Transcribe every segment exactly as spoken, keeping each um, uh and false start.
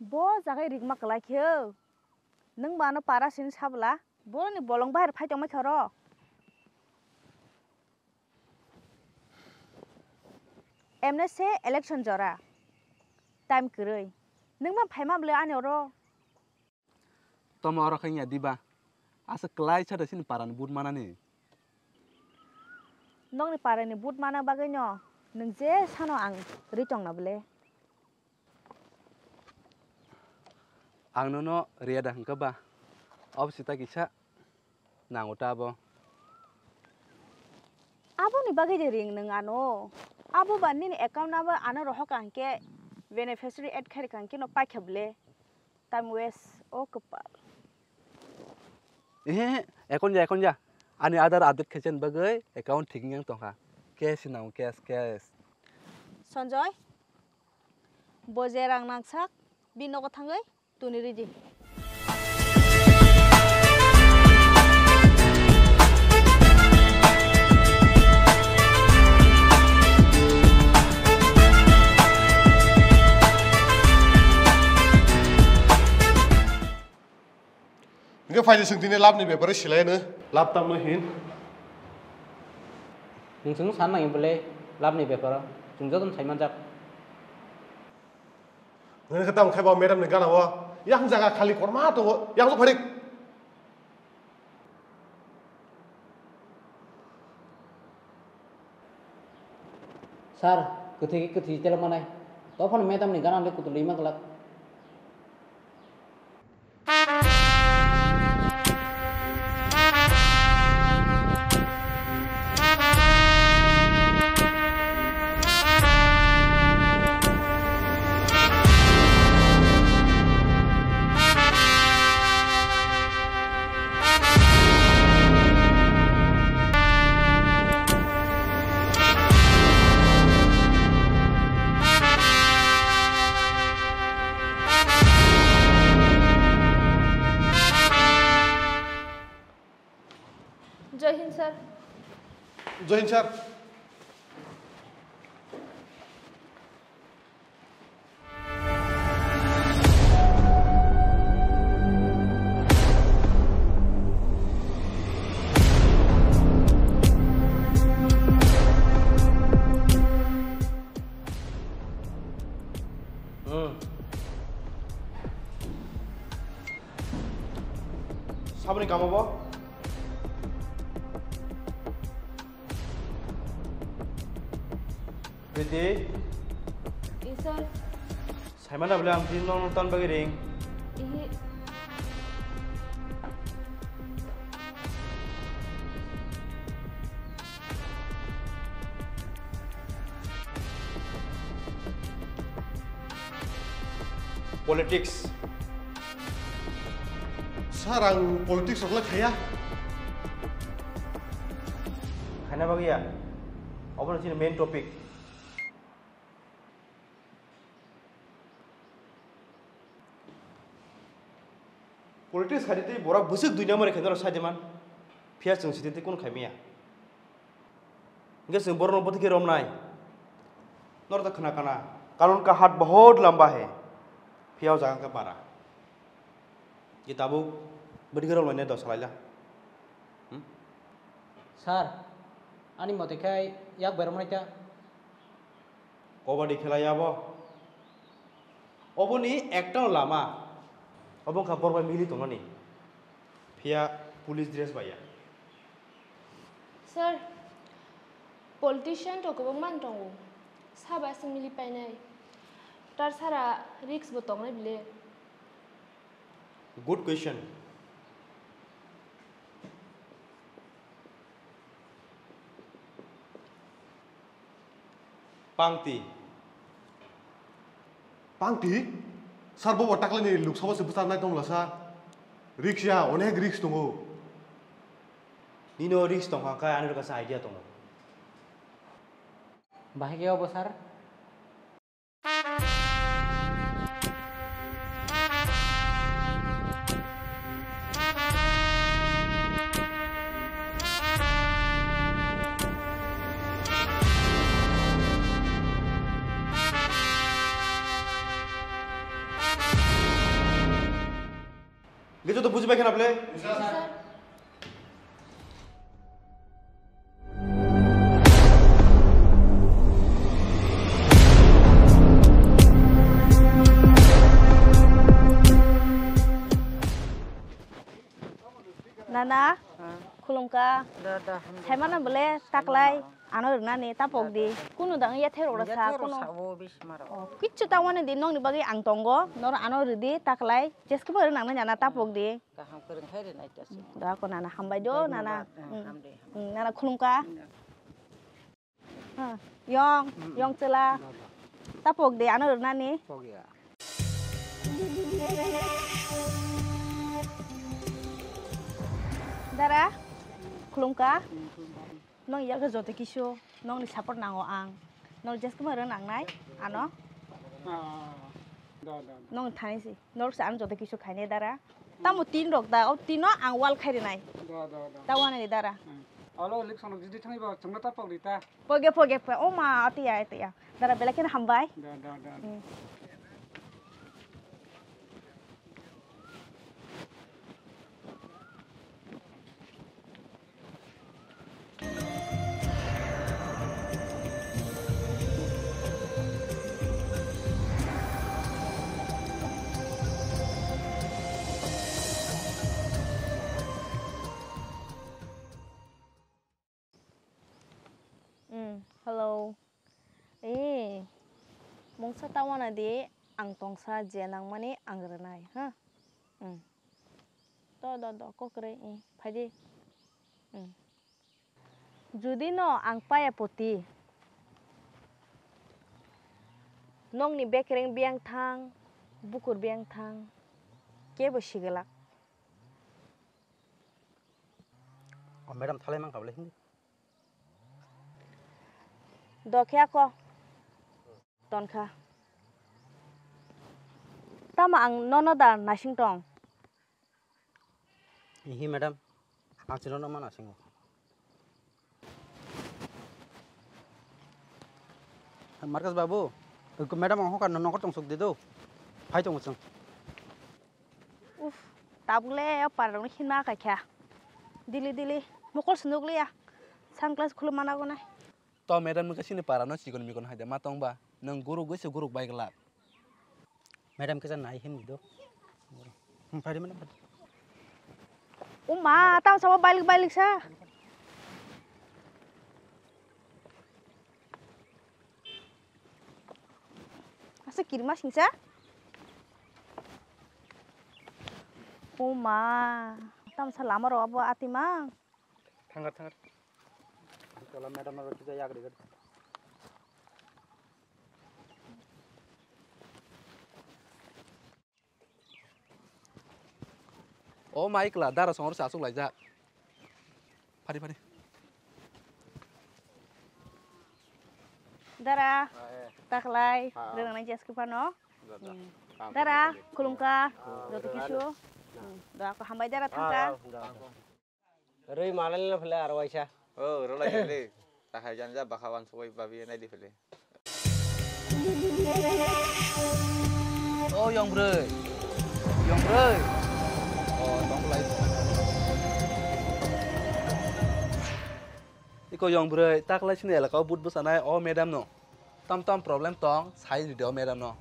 Bo jagai rigma kwlai khe. Nwng ba ano para sini sabla. Boroni bolong bahar phai tongma khe oro. Emne se election jora. Time kwrwi. Nwng ma phaima bwle ani oro. Tamo oro khe wngya diba? Aswk kwlai sa da chini parani vote manani. Nokni parani vote mana bagwi no nwng je sano ang ri tongna bwle. Ang nono riya da hwnkha ba? Obo sita kisa nango ta abo. Aboni bagwi de ring nwng ano. Abo ba nini account number ano rohor ka hwnkhe beneficiary add khai rwkha hwnkhe no paikha bwle. Time waste, o kwpal. Ehe, ekon ja, ekon ja. Ani Aadhaar update khaichan bagwi account thik wng tongkha. Cash nango, cash, cash. Sanjoy, bo je rang nangsak, bini nogo thangwi tuni ridi. Hingke phaidi chwng tini labni bepare silaino. Lab tamno hin? Nwng chwngno san nangya bwle labni beparo. Chwng jotono sai manjak. Nwng khe tamo khe bo madam ni gana o. Yang jaga khali korma tongo. Yang so pharik. Sir, kwthwi khe kwthwi tela manai. Tophano madam ni gana le kutul lima glak. Jai Hind, sir. Jai Hind, sir. Hmm. Saboni kamo bo? Priti? Yes, sir. Saimana bole ang tini nono tan bagwi ring. Ihi. Politics. Sir, ang politics rok le khaya. Khaina bagwi ya. Obo no chini main topic. Politics khai tei borok bwswk dui number khe norok sai de man. Phiya chwng sidi tei kunu khai maya. Hingke chwng borok no bwtwi khe romnai. Norok ta khna kana. Kanun ka haat bahut lamba hai. Phiya o jaga ka bara. Ye tabuk bwtwi khe romlainai dos salai la. Hmm? Sir, ani mote khai yak bai romnai ta. Kabaddi khela ya bo. Oboni ekta lama. Obo wngkha borok bai mili tongnani. Phiya police dress bai ya. Sir, politician rok kwbangma tongo. Sabo aswk mili painai. Tar sara risk bo tongnai bile. Good question. Pangti. Pangti? Sir, bobo taklani Lok Sabha se bwcharnai tongla sa. Risk ya, onek risk tongo. Nino risk tongkha khe ani kaisa idea tongo. Bahai khe obo sir? Hwnkhe joto bujibai kheno bwle? Nana, khulumkha. Da, da, hamjak. Saimano bwle taklai ano rwnani tapok di. Kunu dang yathai rok rasa, yathai rok kunu. Sao bisi maro. Oh, kichu ta wani di, nokni bagwi ang tongo. Noro ano rwdi taklai. Jeskhe bagwi rwnang nai nana tapok di. Kaham kwrwng khai rwnai ta se. Da ko nana hambai do, nana. Hambai, hmm, hambai. Hmm, nana khulumkha. Hmm. Ha, yong, yong chwla. Ta pok de, ano rwnani. Pok ya. Dara, khulumkha. Nong yak joto kisu, nong ni support nango ang. Nong jeskhe ma rwnang nai, ano. Ah, da, da, da. Nong thani si, nong sa ang joto kisu khainai dara. Tamo tin rok da, o tino ang wal khai rwnai. Da, da, da. Ta wani dara. Hmm. Alo, election rok jidi thangwi ba, chwngno ta pok di ta. Poge, poge, poge. O ma, atiya, atiya. Dara, belai kheno hambai. Da, da, da. Hmm. Mm, hello. Eh, mungsa ta wana di, ang tongsa je nangmani ang rwnai, ha? Mm. Do, do, do, kok rwi, eh, phaidi. Mm. Judi no ang paya poti, nokni bekereng biyang thang, bukur biyang thang, kebo sigalak. O madam, thalai mankha bole hindi. Dokhe ako. Tonkha. Tamo ang nono da naising tong? Ihi, madam. Ang chwngno ma nasingo. Marcus babu, madam ang hokar nokar tong suk di do. Phai tongo chwng. Uf, tabuk le o para rokno hinma kha kha. Dili dili, mokol se nukliya. Sunglass khuluma nago nai. To madam nung sini para no chikon mikon hai de ma tong ba. Nung guruk gwi se guruk bai glak. Madam kisa nai him di do. Hmm, phai di madam. O ma, tam sama bailik bailik sa. Asa kirima singsa. O ma, tamsa lama ro abo atimang. Thangar, thangar. Tola madam ro kisa yak ri gad. O mai kla, dara songor sa asuk laijak. Phari, phari. Dara, ah, eh, taklai, ah, ah, rwngnai jas khe phano. Da, da. Hmm. Dara, khulumkha, ah, joto kisu. Hmm. Da, ko hambai dara thangkha. Ah, da, da. Rwi malai na phele aro waisa. O, rwlai phele. Tahai janja bakha wan soi babi nai di phele. O yong bwrwi. Yong bwrwi. O, tong lai. Iko yong bwrwi, taklai sini elaka o but bwsanai o madam no. Tam tam problem tong, sai ridi o madam no.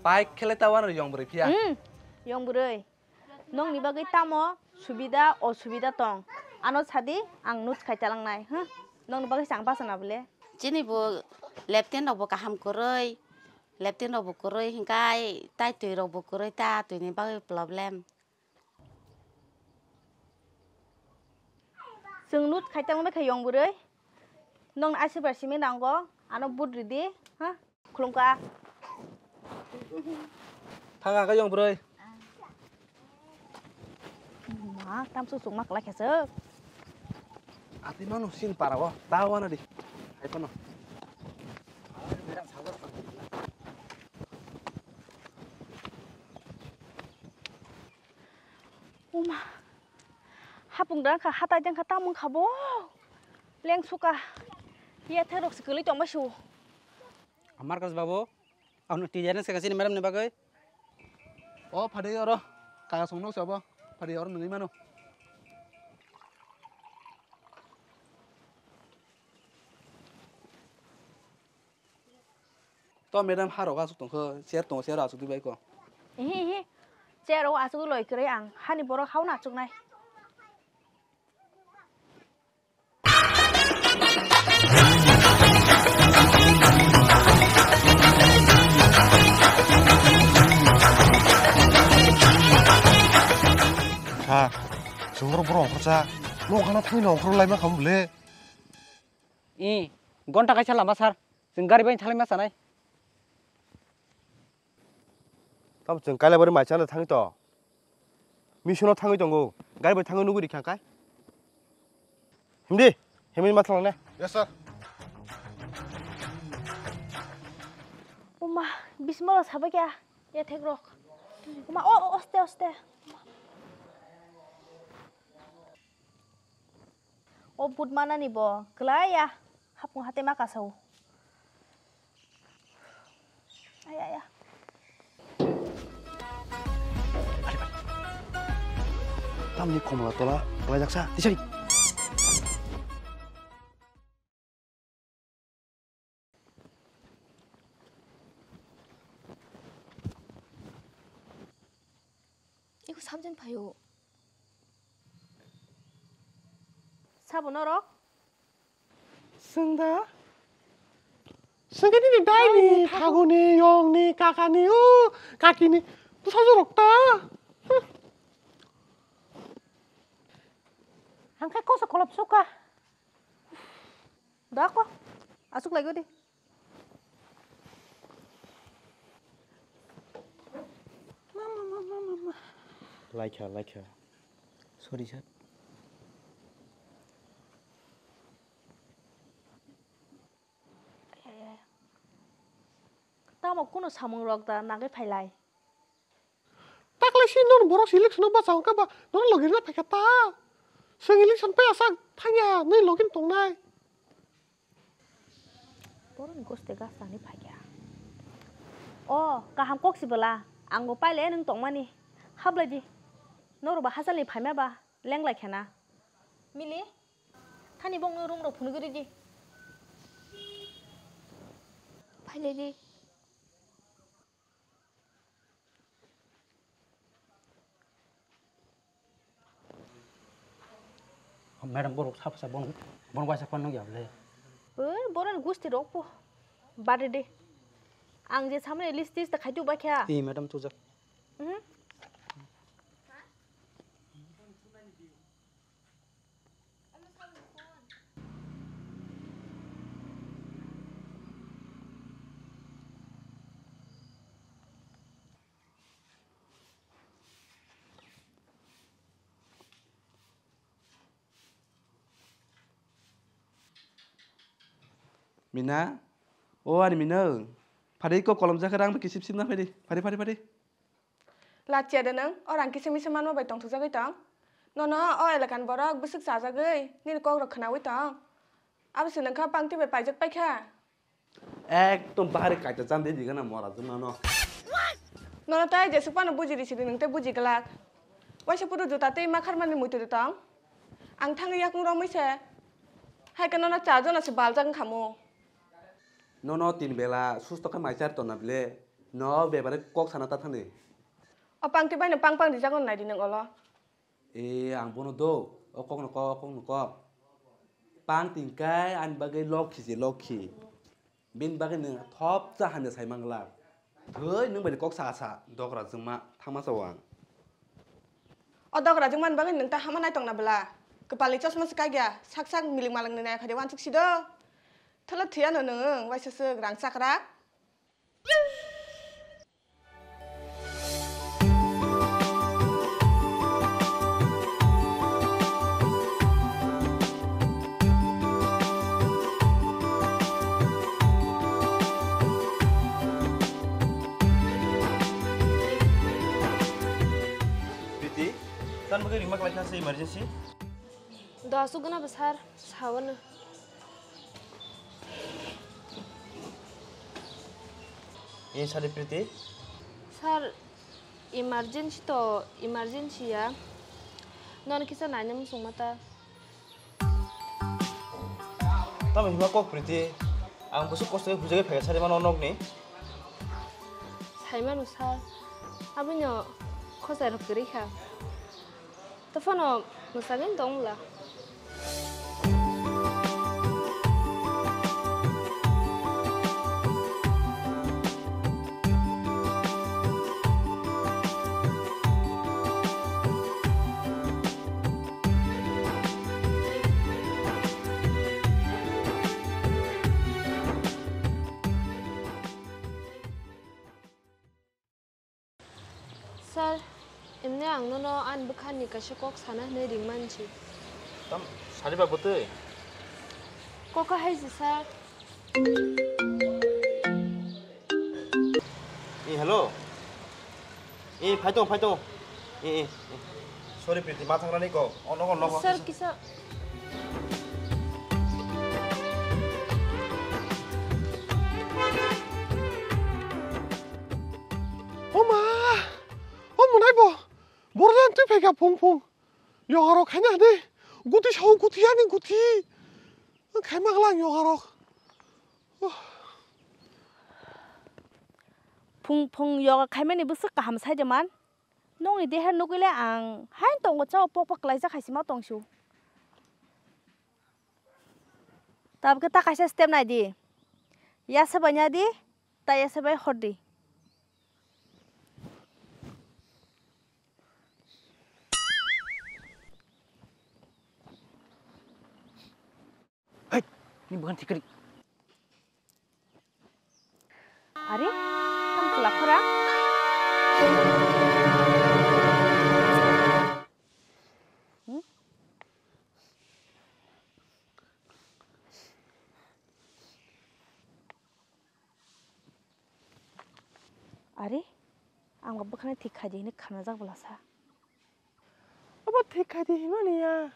Pai khele ta wan yong bwrwi phiya. Hmm, yong bwrwi. Nokni bagwi tamo subida osubida tong? Ano sadi, ang notes khai talangnai, huh? Nokni bagwi se ang bachana bole. Chini bo lepten rok bo kaham kwrwi, lepten rok bo kwrwi, hinkai tai twi rok bo kwrwi ta, twini bagwi problem. Chwng notes khai talangbai kha yong bwrwi. Nokni asirbar simi nango, ano but ridi, huh? Khulumkha. Thang ang khe yong bwrwi. Ma, tamsuk suk ma kwlai khe se. Ati manu sin para o, ta wana di. Hai phano. Uma. Hapung dang kha, hatai dang kha, tamung kha bo. Leng suka. Yathai rok se kwlwi tong bai su. Marcus babu, ano twi jani se kasini madam ni bagwi. O phadi oro, kaya song nok sabo. Phari oro nungwi mano. To madam, ha rok aswk tongkha, chair tongo, chair aswk di bai ko. Ehe, ehe. Chair o aswk loi kwrwi ang, hani borok hauna achuknai. Sir, chwng oro borok ongkhorsa, nok hana thangwi no ongkhorlai mankha bole. Ee, gonta kaisa lama sir, chwng gari bai thalai ma sanai. Tamo chwng Kailabari mai chana thangwi to. Mission o thangwi tongo. Gari bai thangwi nugwi rikha kai. Himdi, himni ma thang ne. Yes, sir. Uma, bismillah sabai kya? Ya thek rok. Uma, o, o, oste, oste. O but manani bo kwlai ya, hapung hate ma kasao. Ay, ay, ay. Tamni khomla tola, kwlai jaksa, tisari. Iko samjani phaio. Sabo norok? Sengda? Sengda nini daini, thaguni, yongni, kakani, o kakini. Bwsajwk rok ta. Hangkhe koso kolop suka. Da ko. Asuk lagi di. Mama, mama, mama. Laikha, laikha. Sorry, sir. Tamo kuno samung rok da nagai phailai. Takle si non borok election o bacha hwnkha ba non logi rwna phaikha ta. Chwng election pai asak thangya nini logi tongnai. Boroni goste gas tangni phaikha. O kaham kok si bwla, ang bo paile nwng tongmani. Hablai di. Norok ba hachalni phaima ba lenglai khena. Mili, thani bongni room rok phunugwi ridi. Phailai di. Madam, borok sabo sa bon bon waisa phone nugya bole. Oi, borok ni gusti rok po. Bade de. Ang je samne list tis ta khaitu ba kya. Ee, madam, tujak. Mhm. Mina, o ani Mina, phari ko kolom jakhe rang kisip sip na phari, phari, phari, phari. Lachia de nwng, o rang kisim kisim manma bai tongthokjagwi tong. Nono o elakan borok bwswk chajagwi nini kokrok khwnawi tong. Abo se nangkha pangti bai paijak paikha. Ekdom bahari kaita chan de digana mora jwng mano. Nono tai jesuk phano buji risi di nwng tei buji glak. Waisa puru juta tei makhar mani muitu de tong. Ang thangwi yakung romwi se. Hai khe nono cha jona se baljak wngkha mu. Nono tin bela susto khe mai char tonna bile. No bebare kok sana ta thani. O pangti bai no pang pang rijak no nai di nwng olo. E, ang bono do, o kok no kok, o kok no kok. Pang tin kai ani bagwi lokhi je lokhi. Bini bagwi nwng thop cha hamya sai mangla. Thoi nwng bai ni kok sa sa, dogra jwngma, thangma sa o ang. O dogra jwngma ni bagwi nwng ta hama nai tongna bwla. Kwpal ni chosma se kagya, sak sak milik malak ni nai phai de wansuk si do. Thwla thwi ano nwng, waisa swk rang chakra. Priti, tan bagwi ringma khlaikha se emergency? Do aswk gwnabo sir, sawano. Ee, sadi Priti? Sir, emergency to emergency ya. Nono kisa naina muchungma ta. Tamo hima kok Priti, ang bwswk kosto khe hujagwi phaikha sari mano nokni. Saimano sir, aboino khosai rok kwrwi kha. Tophano mwsagwi tong bwla. Sir, emni ang nono ani bwkhani kaisa kok sana hwnwi ringmani se. Tam sari ba bwtwi? Kok hai se, sir. Eh, hello. Eh, phai tong, phai tong. Eh, eh, eh. Sorry, Priti, ma thangrani kok. Ono, ono, ono. Sir, kisa. O ma! O mwnai bo! Borok yang twi phaikha phung phung. Yogarok khaina de. Guti sao guti ani guti. Khaima glang yogarok. Phung phung yoga khaimani bwswk kaham sai de man. Nongni deher nugwile ang hain tongo chao pok pok kalaijak hai sima tongsu. Tabukhe ta kaisa step nai di. Ya sabai nya di, ta ya sabai hor di. Hai, ni bukan tikri. Are, tang pula khora? Hmm? Are, ang bo bwkhani thik khai di hwnwi kharnajak bwlasa. Abo thik khai di hwnmani ya.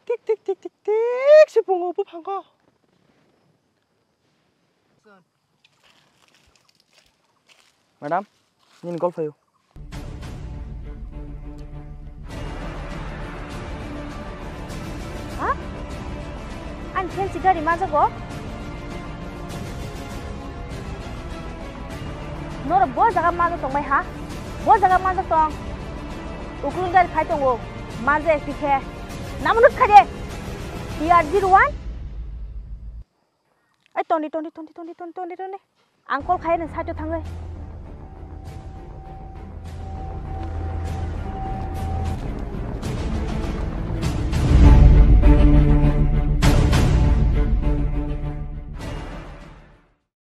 Tik, tik, tik, tik, tik se pungo buphango. Madam, nini call phaio. Ha? Ani fancy gari majago? Norok bo jaga majak tongbai ha? Bo jaga majak tong. Ukulni gari phai tongo. Manja ekti khe. Namo nuk khaje. T R zero one. Ai, toni, toni, toni. Ang call khai nang side o thangwi.